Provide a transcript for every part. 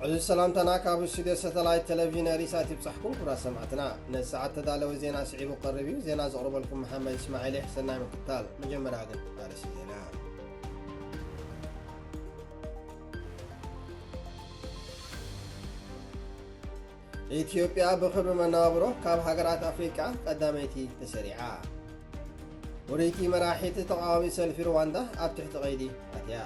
እዚ ሰላምታና ካብ ስቱድዮ ሳተላይት ቴሌቪዥን ኤሪሳት ይብጻሕኩም። ክቡራት ሰማዕትና፣ ነዚ ሰዓት ተዳለወ ዜና ስዒቡ ክቐርብ እዩ። ዜና ዘቕርበልኩም መሓመድ እስማዒል እየ። ሰናይ ምክትታል። መጀመርያ ግን ኣርእስቲ ዜና። ኢትዮጵያ ብኽብሪ መነባብሮ ካብ ሃገራት ኣፍሪቃ ቀዳመይቲ ተሰሪዓ። ውርይቲ መራሒት ተቓዋሚ ሰልፊ ሩዋንዳ ኣብ ትሕቲ ቀይዲ ኣትያ።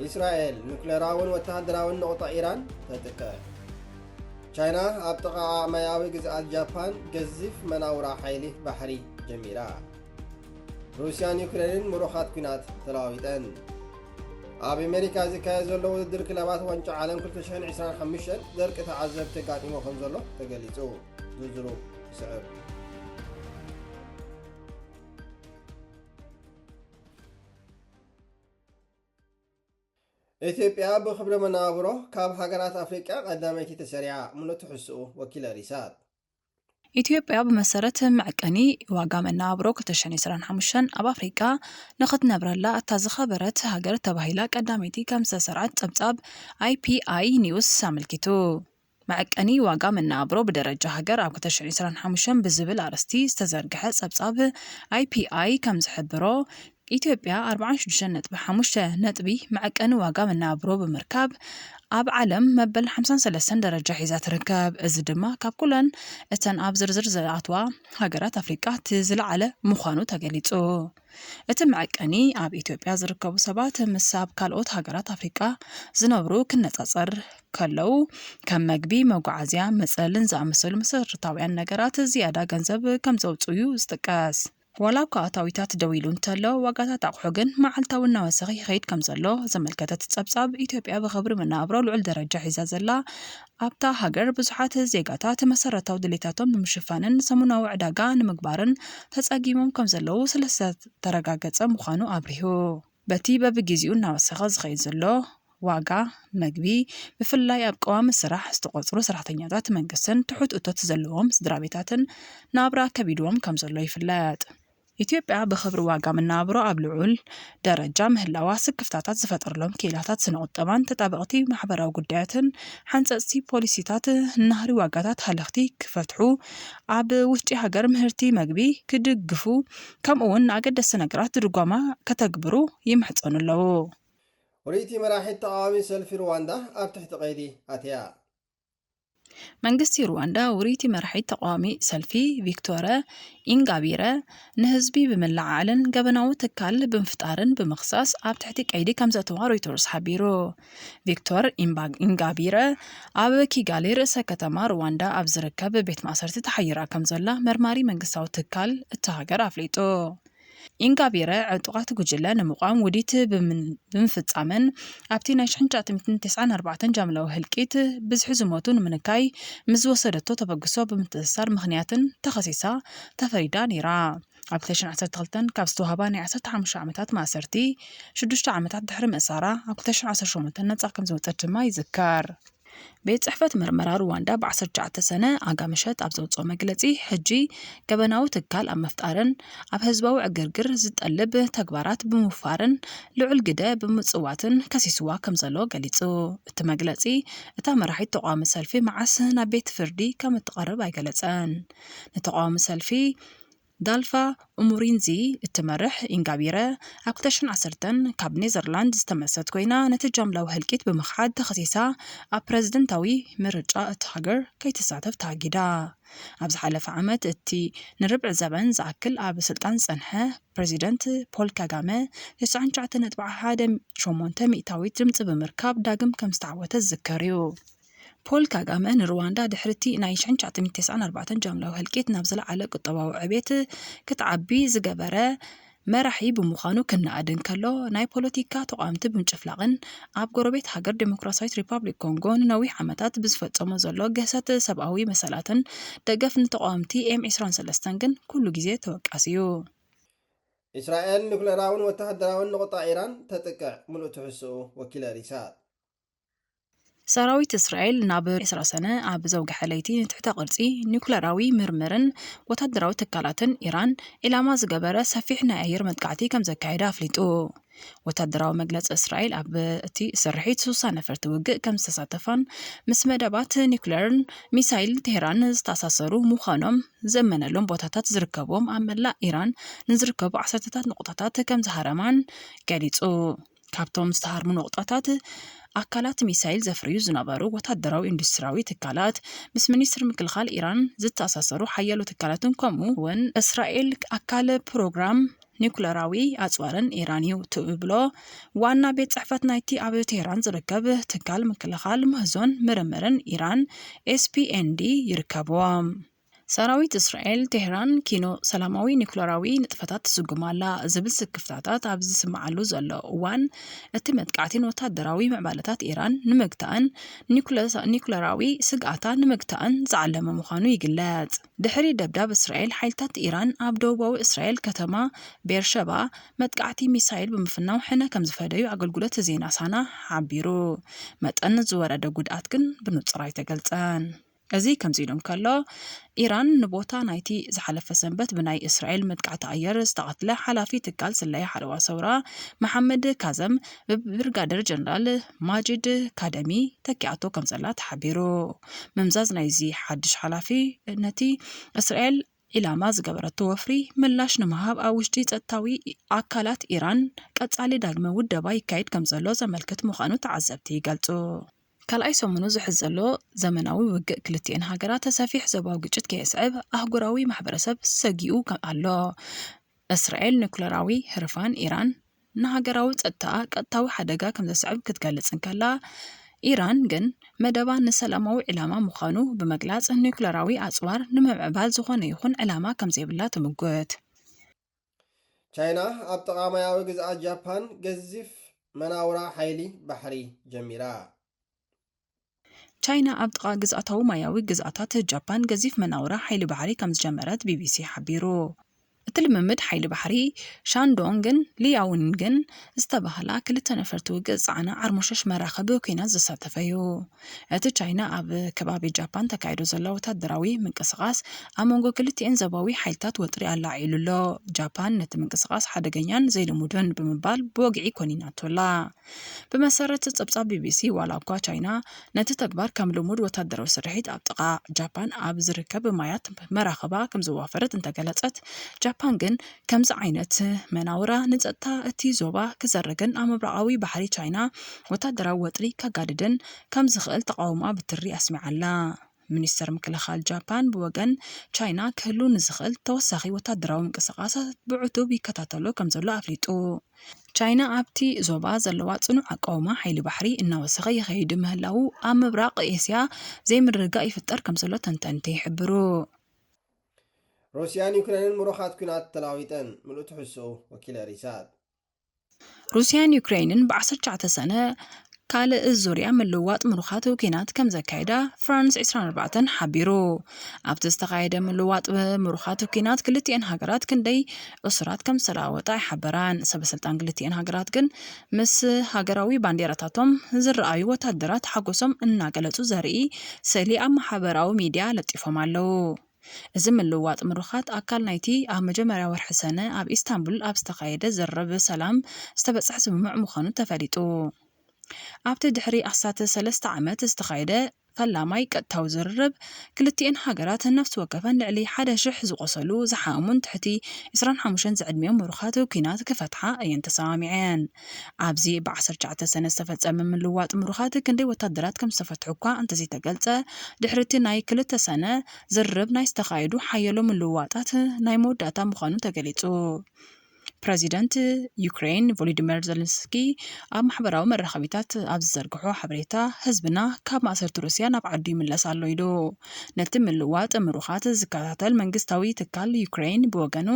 እስራኤል ኑክሌራውን ወተሃደራውን ነቑጣ ኢራን ተጥቅዕ። ቻይና ኣብ ጥቓ ማያዊ ግዝኣት ጃፓን ገዚፍ መናውራ ሓይሊ ባሕሪ ጀሚራ። ሩስያን ዩክሬንን ምሩኻት ኲናት ተለዋዊጠን። ኣብ ኣሜሪካ ዝካየድ ዘሎ ውድድር ክለባት ዋንጫ ዓለም ክልተ ሽሕን ዕስራን ሓሙሽተን ደርቂ ተዓዘብቲ ኣጋጢሞ ከም ዘሎ ተገሊጹ። ዝርዝሩ ይስዕብ። ኢትዮጵያ ብኽብሪ መነባብሮ ካብ ሃገራት ኣፍሪቃ ቀዳመይቲ ተሰሪዓ። ሙሉእ ትሕዝትኡ ወኪል ኣሪሳት። ኢትዮጵያ ብመሰረት መዐቀኒ ዋጋ መነባብሮ ክልተ ሽሕን ዕስራን ሓሙሽተን ኣብ ኣፍሪቃ ንኽትነብረላ እታ ዝኸበረት ሃገር ተባሂላ ቀዳመይቲ ከም ዝተሰርዓት ጸብጻብ ኣይ ፒ ኣይ ኒውስ ኣመልኪቱ። መዐቀኒ ዋጋ መነባብሮ ብደረጃ ሃገር ኣብ ክልተ ሽሕን ዕስራን ሓሙሽተን ብዝብል ኣርእስቲ ዝተዘርግሐ ጸብጻብ ኣይ ፒ ኣይ ከም ዝሕብሮ፣ ኢትዮጵያ ኣርባዓን ሽዱሽተን ነጥቢ ሓሙሽተ ነጥቢ መዐቀኒ ዋጋ መነባብሮ ብምርካብ ኣብ ዓለም መበል ሓምሳን ሰለስተን ደረጃ ሒዛ ትርከብ። እዚ ድማ ካብ ኩለን እተን ኣብ ዝርዝር ዝኣትዋ ሃገራት ኣፍሪቃ እቲ ዝለዓለ ምዃኑ ተገሊጹ። እቲ መዐቀኒ ኣብ ኢትዮጵያ ዝርከቡ ሰባት ምስ ኣብ ካልኦት ሃገራት ኣፍሪቃ ዝነብሩ ክነጻጸር ከለዉ፣ ከም መግቢ፣ መጓዓዝያ፣ መጽለልን ዝኣመሰሉ መሰረታውያን ነገራት ዝያዳ ገንዘብ ከም ዘውጽኡ እዩ ዝጥቀስ። ዋላ እኳ ኣታዊታት ደው ኢሉ እንተሎ፣ ዋጋታት ኣቑሑ ግን መዓልታዊ እናወሰኸ ይኸይድ ከም ዘሎ ዘመልከተ እቲ ጸብጻብ፣ ኢትዮጵያ ብኽብሪ መነባብሮ ልዑል ደረጃ ሒዛ ዘላ ኣብታ ሃገር፣ ብዙሓት ዜጋታት መሰረታዊ ድሌታቶም ንምሽፋንን ሰሙናዊ ዕዳጋ ንምግባርን ተጸጊሞም ከም ዘለዉ ስለ ዝተረጋገጸ ምዃኑ ኣብሪሁ። በቲ በብግዜኡ እናወሰኸ ዝኸይድ ዘሎ ዋጋ መግቢ፣ ብፍላይ ኣብ ቀዋሚ ስራሕ ዝተቖጽሩ ሰራሕተኛታት መንግስትን ትሑት እቶት ዘለዎም ስድራ ቤታትን ናብራ ከቢድዎም ከም ዘሎ ይፍለጥ። ኢትዮጵያ ብኽብሪ ዋጋ መነባብሮ ኣብ ልዑል ደረጃ ምህላዋ፣ ስክፍታታት ዝፈጠረሎም ክኢላታት ስነ ቁጠባን ተጣበቕቲ ማሕበራዊ ጉዳያትን ሓንጸጽቲ ፖሊሲታት ንናህሪ ዋጋታት ሃለኽቲ ክፈትሑ፣ ኣብ ውሽጢ ሃገር ምህርቲ መግቢ ክድግፉ፣ ከምኡ እውን ንኣገደስቲ ነገራት ድጎማ ከተግብሩ ይምሕጸኑ ኣለዉ። ውርይቲ መራሒት ተቓዋሚ ሰልፊ ሩዋንዳ ኣብ ትሕቲ ቀይዲ ኣትያ። መንግስቲ ሩዋንዳ ውርይቲ መራሒት ተቓዋሚ ሰልፊ ቪክቶረ ኢንጋቢረ ንህዝቢ ብምልዓዓልን ገበናዊ ትካል ብምፍጣርን ብምኽሳስ ኣብ ትሕቲ ቀይዲ ከም ዘእተዋ ሮይተርስ ሓቢሩ። ቪክቶር ኢምባ-፣ ኢንጋቢረ ኣብ ኪጋሊ ርእሰ ከተማ ሩዋንዳ ኣብ ዝርከብ ቤት ማእሰርቲ ተሓይራ ከም ዘላ መርማሪ መንግስታዊ ትካል እታ ሃገር ኣፍሊጡ። ኢንጋቢረ ዕጡቓት ጉጅለ ንምቋም ውዲት ብምን-፣ ብምፍጻምን ኣብቲ ናይ ሽሕን ትሽዓተ ሚእትን ተስዓን ኣርባዕተን ጃምላዊ ህልቂት ብዝሒ ዝሞቱ ንምንካይ ምስ ዝወሰደቶ ተበግሶ ብምትእስሳር ምኽንያትን ተኸሲሳ ተፈሪዳ ነይራ። ኣብ ክልተ ሽሕን ዓሰርተ ክልተን ካብ ዝተዋህባ ናይ ዓሰርተ ሓሙሽተ ዓመታት ማእሰርቲ፣ ሽዱሽተ ዓመታት ድሕሪ ምእሳራ ኣብ ክልተ ሽሕን ዓሰርተ ሸሞንተን ነጻ ከም ዝወጸት ድማ ይዝከር። ቤት ጽሕፈት መርመራ ሩዋንዳ ብ ዓሰርተ ትሽዓተ ሰነ ኣጋ ምሸት ኣብ ዘውጽኦ መግለጺ፣ ሕጂ ገበናዊ ትካል ኣብ ምፍጣርን ኣብ ህዝባዊ ዕግርግር ዝጠልብ ተግባራት ብምውፋርን ልዑል ግደ ብምጽዋትን ከሲስዋ ከም ዘሎ ገሊጹ። እቲ መግለጺ፣ እታ መራሒት ተቓዋሚ ሰልፊ መዓስ ናብ ቤት ፍርዲ ከም እትቐርብ ኣይገለጸን። ንተቓዋሚ ሰልፊ ዳልፋ ኡሙሪንዚ እትመርሕ ኢንጋቢረ፣ ኣብ ክልተ ሽሕን ዓሰርተን ካብ ኔዘርላንድ ዝተመልሰት ኮይና፣ ነቲ ጃምላዊ ህልቂት ብምኽሓድ ተኸሲሳ ኣብ ፕረዚደንታዊ ምርጫ እታ ሃገር ከይትሳተፍ ተኣጊዳ። ኣብ ዝሓለፈ ዓመት፣ እቲ ንርብዒ ዘበን ዝኣክል ኣብ ስልጣን ዝጸንሐ ፕረዚደንት ፖል ካጋመ፣ ተስዓን ትሽዓተ ነጥቢ ሓደ ሸሞንተ ሚእታዊት ድምጺ ብምርካብ ዳግም ከም ዝተዓወተ ዝዝከር እዩ። ፖል ካጋመ ንሩዋንዳ ድሕሪ እቲ ናይ ሽሕን ትሽዓተ ሚእትን ተስዓን ኣርባዕተን ጃምላዊ ህልቂት ናብ ዝለዓለ ቁጠባዊ ዕቤት ክትዓቢ ዝገበረ መራሒ ብምዃኑ ክነኣድ እንከሎ፣ ናይ ፖለቲካ ተቓወምቲ ብምጭፍላቕን ኣብ ጎረቤት ሃገር ዴሞክራሲያዊት ሪፓብሊክ ኮንጎ ንነዊሕ ዓመታት ብዝፈጸሞ ዘሎ ግህሰት ሰብኣዊ መሰላትን ደገፍ ንተቓወምቲ ኤም ዕስራን ሰለስተን ግን ኩሉ ግዜ ተወቃሲ እዩ። እስራኤል ኑክሌራውን ወተሃደራውን ነቑጣ ኢራን ተጥቅዕ። ምሉእ ትሕዝትኡ ወኪል ኣሪሳት። ሰራዊት እስራኤል ናብ ዕስራ ሰነ ኣብ ዘውግሐ ለይቲ ንትሕተ ቅርጺ ኒውክለራዊ ምርምርን ወታደራዊ ትካላትን ኢራን ዒላማ ዝገበረ ሰፊሕ ናይ ኣየር መጥቃዕቲ ከም ዘካየደ ኣፍሊጡ። ወታደራዊ መግለጺ እስራኤል ኣብ እቲ ስርሒት ስሳ ነፈርቲ ውግእ ከም ዝተሳተፋን ምስ መደባት ኒውክለርን ሚሳይል ቴህራን ዝተኣሳሰሩ ምዃኖም ዘመነሎም ቦታታት ዝርከብዎም ኣብ መላእ ኢራን ንዝርከቡ ዓሰርተታት ነቑጣታት ከም ዝሃረማን ገሊጹ። ካብቶም ዝተሃርሙ ነቑጣታት ኣካላት ሚሳይል ዘፍርዩ ዝነበሩ ወታደራዊ ኢንዱስትሪያዊ ትካላት፣ ምስ ሚኒስትሪ ምክልኻል ኢራን ዝተኣሳሰሩ ሓያሎ ትካላትን ከምኡ እውን እስራኤል ኣካል ፕሮግራም ኒኩለራዊ ኣጽዋርን ኢራን እዩ ትብሎ ዋና ቤት ጽሕፈት ናይቲ ኣብ ቴህራን ዝርከብ ትካል ምክልኻል ምህዞን ምርምርን ኢራን ኤስፒኤንዲ ይርከብዎም። ሰራዊት እስራኤል ቴህራን ኪኖ ሰላማዊ ኒኩለራዊ ንጥፈታት ትስጉም ኣላ ዝብል ስክፍታታት ኣብ ዝስምዓሉ ዘሎ እዋን፣ እቲ መጥቃዕቲን ወታደራዊ ምዕባለታት ኢራን ንምግታእን ኒኩለ-፣ ኒኩለራዊ ስግኣታ ንምግታእን ዝዓለመ ምዃኑ ይግለጽ። ድሕሪ ደብዳብ እስራኤል፣ ሓይልታት ኢራን ኣብ ደቡባዊ እስራኤል ከተማ ቤርሸባ መጥቃዕቲ ሚሳይል ብምፍናው ሕነ ከም ዝፈደዩ ኣገልግሎት ዜና ሳና ሓቢሩ። መጠን ዝወረደ ጉድኣት ግን ብንጹር ኣይተገልጸን። እዚ ከምዚ ኢሉ እንከሎ፣ ኢራን ንቦታ ናይቲ ዝሓለፈ ሰንበት ብናይ እስራኤል መጥቃዕቲ ኣየር ዝተቐትለ ሓላፊ ትካል ስለያ ሓለዋ ሰውራ መሓመድ ካዘም ብብርጋደር ጀነራል ማጂድ ካደሚ ተኪኣቶ ከም ዘላ ተሓቢሩ። ምምዛዝ ናይዚ ሓድሽ ሓላፊ ነቲ እስራኤል ዒላማ ዝገበረቶ ወፍሪ ምላሽ ንምሃብ ኣብ ውሽጢ ጸጥታዊ ኣካላት ኢራን ቀጻሊ ዳግመ ውደባ ይካየድ ከም ዘሎ ዘመልክት ምዃኑ ተዓዘብቲ ይገልጹ። ካልኣይ ሰሙኑ ዝሕዝ ዘሎ ዘመናዊ ውግእ ክልቲኤን ሃገራት ሰፊሕ ዞባዊ ግጭት ከየስዕብ ኣህጉራዊ ማሕበረሰብ ሰጊኡ ከም ኣሎ። እስራኤል ኒኩለራዊ ህርፋን ኢራን ንሃገራዊ ጸጥታኣ ቀጥታዊ ሓደጋ ከም ዘስዕብ ክትገልጽ እንከላ፣ ኢራን ግን መደባ ንሰላማዊ ዕላማ ምዃኑ ብምግላጽ፣ ኒኩለራዊ ኣጽዋር ንምምዕባል ዝኾነ ይኹን ዕላማ ከም ዘይብላ ትምጉት። ቻይና ኣብ ጥቓ ማያዊ ግዝኣት ጃፓን ገዚፍ መናውራ ሓይሊ ባሕሪ ጀሚራ። ቻይና ኣብ ጥቓ ግዝኣታዊ ማያዊ ግዝኣታት ጃፓን ገዚፍ መናውራ ሓይሊ ባሕሪ ከም ዝጀመረት ቢቢሲ ሓቢሩ። እቲ ልምምድ ሓይሊ ባሕሪ ሻንዶንግን ሊያውንግን ዝተባህላ ክልተ ነፈርቲ ውግእ ዝጸዓና ዓርሞሸሽ መራኽብ ኲናት ዘሳተፈ እዩ። እቲ ቻይና ኣብ ከባቢ ጃፓን ተካይዶ ዘሎ ወታደራዊ ምንቅስቓስ ኣብ መንጎ ክልቲኤን ዞባዊ ሓይልታት ወጥሪ ኣላዒሉ ኣሎ። ጃፓን ነቲ ምንቅስቓስ ሓደገኛን ዘይልሙድን ብምባል ብወግዒ ኮኒናቶ ኣላ። ብመሰረት ጸብጻብ ቢቢሲ፣ ዋላ እኳ ቻይና ነቲ ተግባር ከም ልሙድ ወታደራዊ ስርሒት ኣብ ጥቓ ጃፓን ኣብ ዝርከብ ማያት መራኽባ ከም ዘዋፈረት እንተገለጸት፣ ጃፓን ግን ከምዚ ዓይነት መናውራ ንጸጥታ እቲ ዞባ ክዘርግን ኣብ ምብራቓዊ ባሕሪ ቻይና ወታደራዊ ወጥሪ ከጋድድን ከም ዝኽእል ተቓውሞኣ ብትሪ ኣስሚዓ ኣላ። ሚኒስተር ምክልኻል ጃፓን ብወገን ቻይና ክህሉ ንዝኽእል ተወሳኺ ወታደራዊ ምንቅስቓሳት ብዕቱብ ይከታተሎ ከም ዘሎ ኣፍሊጡ። ቻይና ኣብቲ ዞባ ዘለዋ ጽኑዕ ኣቃውማ ሓይሊ ባሕሪ እናወሰኸ ይኸይድ ምህላዉ ኣብ ምብራቕ ኤስያ ዘይምርግጋእ ይፍጠር ከም ዘሎ ተንተንቲ ይሕብሩ። ሩስያን ዩክሬንን ምሩኻት ኲናት ተላዊጠን። ምሉእ ትሕዝቶኡ ወኪለ ሪሳት። ሩስያን ዩክሬንን ብ ዓሰርተ ትሽዓተ ሰነ ካልእ ዙርያ ምልውዋጥ ምሩኻት ኲናት ከም ዘካየዳ ፍራንስ ዕስራን ኣርባዕተን ሓቢሩ። ኣብቲ ዝተኻየደ ምልውዋጥ ምሩኻት ኲናት ክልቲኤን ሃገራት ክንደይ እሱራት ከም ዝተለዋወጣ ኣይሓበራን። ሰበስልጣን ክልቲኤን ሃገራት ግን ምስ ሃገራዊ ባንዴራታቶም ዝረኣዩ ወታደራት ሓጎሶም እናገለጹ ዘርኢ ስእሊ ኣብ ማሕበራዊ ሚድያ ለጢፎም ኣለዉ። እዚ ምልውዋጥ ምሩኻት ኣካል ናይቲ ኣብ መጀመርያ ወርሒ ሰነ ኣብ ኢስታንቡል ኣብ ዝተኻየደ ዝርርብ ሰላም ዝተበጽሐ ስምምዕ ምዃኑ ተፈሊጡ። ኣብቲ ድሕሪ ኣስታት ሰለስተ ዓመት ዝተኻየደ ፈላማይ ቀጥታዊ ዝርርብ፣ ክልቲኤን ሃገራት ነፍሲ ወከፈን ልዕሊ ሓደ ሽሕ ዝቖሰሉ፣ ዝሓመሙን ትሕቲ ዕስራን ሓሙሽተን ዝዕድሚኦም ምሩኻት ኲናት ክፈትሓ እየን ተሰማሚዐን። ኣብዚ ብ ዓሰርተ ትሽዓተ ሰነ ዝተፈጸመ ምልውዋጥ ምሩኻት ክንደይ ወታደራት ከም ዝተፈትሑ እኳ እንተዘይተገልጸ፣ ድሕሪ እቲ ናይ ክልተ ሰነ ዝርርብ ናይ ዝተኻየዱ ሓያሎ ምልውዋጣት ናይ መወዳእታ ምዃኑ ተገሊጹ። ፕረዚደንት ዩክሬን ቮሎዲሚር ዘለንስኪ ኣብ ማሕበራዊ መራኸቢታት ኣብ ዝዘርግሖ ሓበሬታ፣ ህዝብና ካብ ማእሰርቲ ሩስያ ናብ ዓዱ ይምለስ ኣሎ ኢሉ። ነቲ ምልዋጥ ምሩኻት ዝከታተል መንግስታዊ ትካል ዩክሬን ብወገኑ፣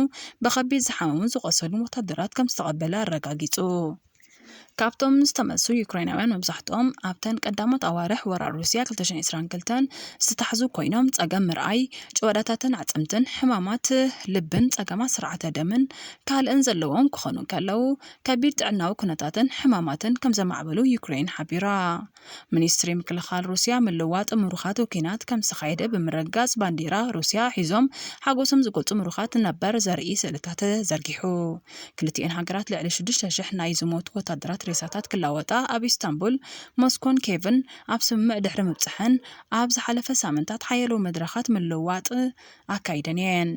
ብኸቢድ ዝሓመሙን ዝቖሰሉን ወታደራት ከም ዝተቐበለ ኣረጋጊጹ። ካብቶም ዝተመሱ ዩክሬናውያን መብዛሕትኦም ኣብተን ቀዳሞት ኣዋርሕ ወራር ሩስያ ክልተ ሽሕን ዕስራን ክልተን ዝተታሕዙ ኮይኖም፣ ጸገም ምርኣይ፣ ጭዋዳታትን ኣዕጽምትን፣ ሕማማት ልብን ጸገማት ስርዓተ ደምን ካልእን ዘለዎም ክኾኑ እንከለዉ፣ ከቢድ ጥዕናዊ ኩነታትን ሕማማትን ከም ዘማዕበሉ ዩክሬን ሓቢራ። ሚኒስትሪ ምክልኻል ሩስያ ምልዋጥ ምሩኻት ወኪናት ከም ዝተኻየደ ብምርግጋጽ፣ ባንዲራ ሩስያ ሒዞም ሓጎሶም ዝገልጹ ምሩኻት ነበር ዘርኢ ስእልታት ዘርጊሑ። ክልቲኤን ሃገራት ልዕሊ ሽዱሽተ ሽሕ ናይ ዝሞቱ ወታደራት ሬሳታት ክላወጣ ኣብ ኢስታንቡል፣ ሞስኮን ኬቭን ኣብ ስምምዕ ድሕሪ ምብጽሐን፣ ኣብ ዝሓለፈ ሳምንታት ሓያሎ መድረኻት ምልዋጥ ኣካይደን እየን።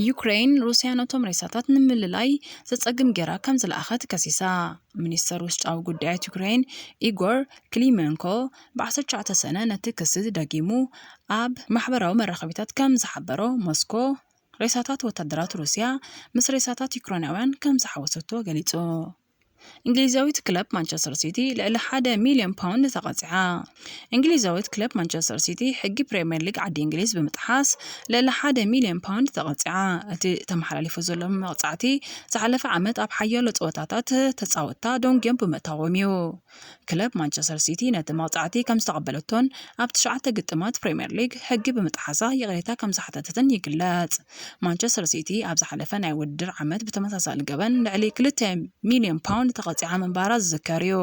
ዩክሬን፣ ሩስያ ነቶም ሬሳታት ንምልላይ ዘጸግም ጌራ ከም ዝለኣኸት ከሲሳ። ሚኒስተር ውሽጣዊ ጉዳያት ዩክሬን ኢጎር ክሊሜንኮ ብ ዓሰርተ ትሽዓተ ሰነ ነቲ ክሲ ደጊሙ ኣብ ማሕበራዊ መራኸቢታት ከም ዝሓበሮ፣ ሞስኮ ሬሳታት ወታደራት ሩስያ ምስ ሬሳታት ዩክሬናውያን ከም ዝሓወሰቶ ገሊጹ። እንግሊዛዊት ክለብ ማንቸስተር ሲቲ ልዕሊ ሓደ ሚልዮን ፓውንድ ተቐጺዓ። እንግሊዛዊት ክለብ ማንቸስተር ሲቲ ሕጊ ፕሪምየር ሊግ ዓዲ እንግሊዝ ብምጥሓስ ልዕሊ ሓደ ሚልዮን ፓውንድ ተቐጺዓ። እቲ ተመሓላሊፉ ዘሎ መቕጻዕቲ ዝሓለፈ ዓመት ኣብ ሓያሎ ጸወታታት ተጻወትታ ደንጉዮም ብምእታዎም እዩ። ክለብ ማንቸስተር ሲቲ ነቲ መቕጻዕቲ ከም ዝተቐበለቶን ኣብ ትሽዓተ ግጥማት ፕሪምየር ሊግ ሕጊ ብምጥሓሳ ይቕሬታ ከም ዝሓተተትን ይግለጽ። ማንቸስተር ሲቲ ኣብ ዝሓለፈ ናይ ውድድር ዓመት ብተመሳሳሊ ገበን ልዕሊ ክልተ ሚልዮን ፓውንድ ተቐጺዓ ምንባራ ዝዝከር እዩ።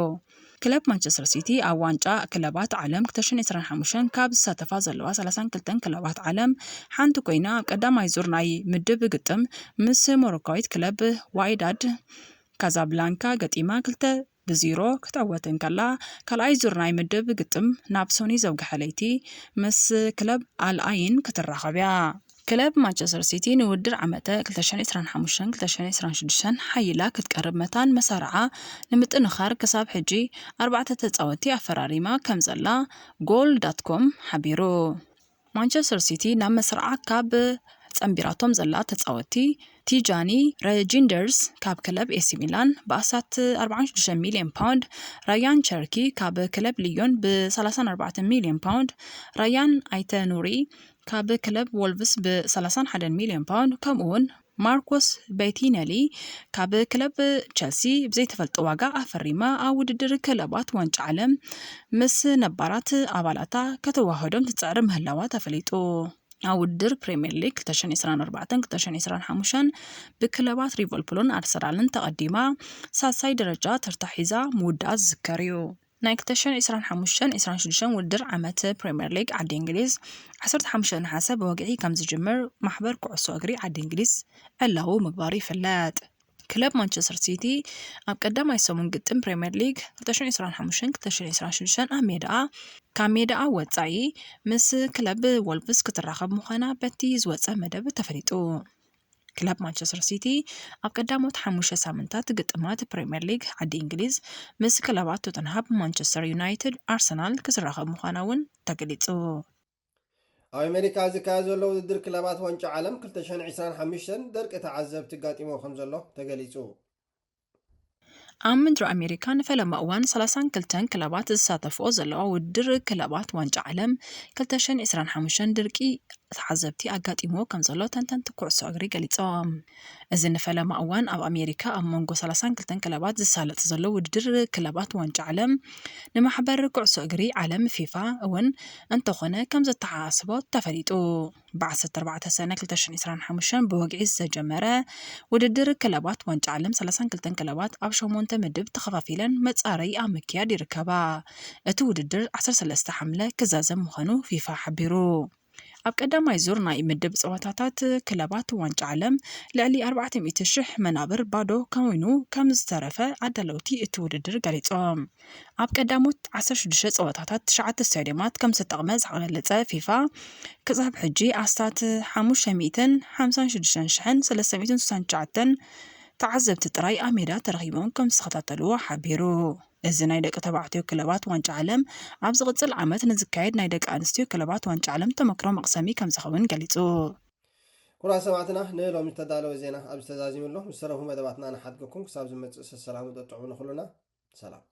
ክለብ ማንቸስተር ሲቲ ኣብ ዋንጫ ክለባት ዓለም ክልተ ሽሕን ዕስራን ሓሙሽተን ካብ ዝሳተፋ ዘለዋ ሰላሳን ክልተን ክለባት ዓለም ሓንቲ ኮይና፣ ኣብ ቀዳማይ ዙር ናይ ምድብ ግጥም ምስ ሞሮኮዊት ክለብ ዋይዳድ ካዛብላንካ ገጢማ ክልተ ብዜሮ ክትዕወት እንከላ፣ ካልኣይ ዙር ናይ ምድብ ግጥም ናብ ሶኒ ዘውግሐ ለይቲ ምስ ክለብ ኣል ኣይን ክትራኸብ እያ። ክለብ ማንቸስተር ሲቲ ንውድድር ዓመተ ክልተ ሽሕን ዕስራን ሓሙሽተን ክልተ ሽሕን ዕስራን ሽዱሽተን ሓይላ ክትቀርብ መታን መሳርዓ ንምጥንኻር ክሳብ ሕጂ ኣርባዕተ ተጻወትቲ ኣፈራሪማ ከም ዘላ ጎል ዳት ኮም ሓቢሩ። ማንቸስተር ሲቲ ናብ መስርዓ ካብ ጸንቢራቶም ዘላ ተጻወትቲ፣ ቲጃኒ ረጂንደርስ ካብ ክለብ ኤሲ ሚላን ብኣስታት ኣርባዓን ሽዱሽተን ሚልዮን ፓውንድ፣ ራያን ቸርኪ ካብ ክለብ ሊዮን ብ ሰላሳን ኣርባዕተን ሚልዮን ፓውንድ፣ ራያን ኣይተ ኑሪ ካብ ክለብ ወልቭስ ብ ሰላሳን ሓደን ሚልዮን ፓውንድ፣ ከምኡ እውን ማርኮስ ቤቲነሊ ካብ ክለብ ቸልሲ ብዘይተፈልጠ ዋጋ ኣፈሪማ ኣብ ውድድር ክለባት ዋንጫ ዓለም ምስ ነባራት ኣባላታ ከተዋህዶም ትጽዕር ምህላዋ ተፈሊጡ። ኣብ ውድድር ፕሪምየር ሊግ ክልተ ሽሕን ዕስራን ኣርባዕተን ክልተ ሽሕን ዕስራን ሓሙሽተን ብክለባት ሊቨርፑልን ኣርሰናልን ተቐዲማ ሳልሳይ ደረጃ ተርታ ሒዛ ምውዳኣ ዝዝከር እዩ። ናይ ክልተ ሽሕን ዕስራን ሓሙሽተን ዕስራን ሽዱሽተን ውድድር ዓመት ፕሪምየር ሊግ ዓዲ እንግሊዝ ዓሰርተ ሓሙሽተ ነሓሰ ብወግዒ ከም ዝጅምር ማሕበር ኩዕሶ እግሪ ዓዲ እንግሊዝ ዕላዊ ምግባሩ ይፍለጥ። ክለብ ማንቸስተር ሲቲ ኣብ ቀዳማይ ሰሙን ግጥም ፕሪምየር ሊግ ክልተ ሽሕን ዕስራን ሓሙሽተን ክልተ ሽሕን ዕስራን ሽዱሽተን ኣብ ሜዳኣ፣ ካብ ሜዳኣ ወጻኢ ምስ ክለብ ወልቭስ ክትራኸብ ምዃና በቲ ዝወጸ መደብ ተፈሊጡ። ክለብ ማንቸስተር ሲቲ ኣብ ቀዳሞት ሓሙሽተ ሳምንታት ግጥማት ፕሪምየር ሊግ ዓዲ እንግሊዝ ምስ ክለባት ቶተንሃም፣ ማንቸስተር ዩናይትድ፣ ኣርሰናል ክትራኸብ ምዃና እውን ተገሊጹ። ኣብ ኣሜሪካ ዝካየድ ዘሎ ውድድር ክለባት ዋንጫ ዓለም ክልተ ሽሕን ዕስራን ሓሙሽተን ደርቂ ተዓዘብቲ ኣጋጢሞ ከም ዘሎ ተገሊጹ። ኣብ ምድሪ ኣሜሪካ ንፈለማ እዋን ሰላሳን ክልተን ክለባት ዝሳተፍኦ ዘለዋ ውድድር ክለባት ዋንጫ ዓለም ክልተ ሽሕን ዕስራን ሓሙሽተን ድርቂ ተዓዘብቲ ኣጋጢምዎ ከም ዘሎ ተንተንቲ ኩዕሶ እግሪ ገሊጾም። እዚ ንፈለማ እዋን ኣብ ኣሜሪካ ኣብ መንጎ ሰላሳን ክልተን ክለባት ዝሳለጥ ዘሎ ውድድር ክለባት ዋንጫ ዓለም ንማሕበር ኩዕሶ እግሪ ዓለም ፊፋ እውን እንተኾነ ከም ዘተሓሳስቦ ተፈሊጡ። ብ ዓሰርተ ኣርባዕተ ሰነ ክልተ ሽሕን ዕስራን ሓሙሽተን ብወግዒ ዝተጀመረ ውድድር ክለባት ዋንጫ ዓለም ሰላሳን ክልተን ክለባት ኣብ ሸሞንተ ምድብ ተኸፋፊለን መጻረዪ ኣብ ምክያድ ይርከባ። እቲ ውድድር ዓሰርተ ሰለስተ ሓምለ ክዛዘም ምዃኑ ፊፋ ሓቢሩ። ኣብ ቀዳማይ ዙር ናይ ምድብ ጸወታታት ክለባት ዋንጫ ዓለም ልዕሊ ኣርባዕተ ሚእቲ ሽሕ መናብር ባዶ ኮይኑ ከም ዝተረፈ ኣዳለውቲ እቲ ውድድር ገሊጾም። ኣብ ቀዳሞት ዓሰርተ ሽዱሽተ ጸወታታት ትሽዓተ ስታድዮማት ከም ዝተጠቕመ ዝገለጸ ፊፋ፣ ክሳብ ሕጂ ኣስታት ሓሙሽተ ሚእትን ሓምሳን ሽዱሽተን ሽሕን ሰለስተ ሚእትን ስሳን ትሽዓተን ተዓዘብቲ ጥራይ ኣብ ሜዳ ተረኺቦም ከም ዝተኸታተልዎ ሓቢሩ። እዚ ናይ ደቂ ተባዕትዮ ክለባት ዋንጫ ዓለም ኣብ ዝቕጽል ዓመት ንዝካየድ ናይ ደቂ ኣንስትዮ ክለባት ዋንጫ ዓለም ተመክሮ መቕሰሚ ከም ዝኸውን ገሊጹ። ክቡራት ሰማዕትና፣ ንሎሚ ዝተዳለወ ዜና ኣብዚ ተዛዚሙ ኣሎ። ምስ ተረፉ መደባትና ንሓድገኩም። ክሳብ ዝመጽእ ሰሰላሙ ጠጥዑ ንኹሉና። ሰላም።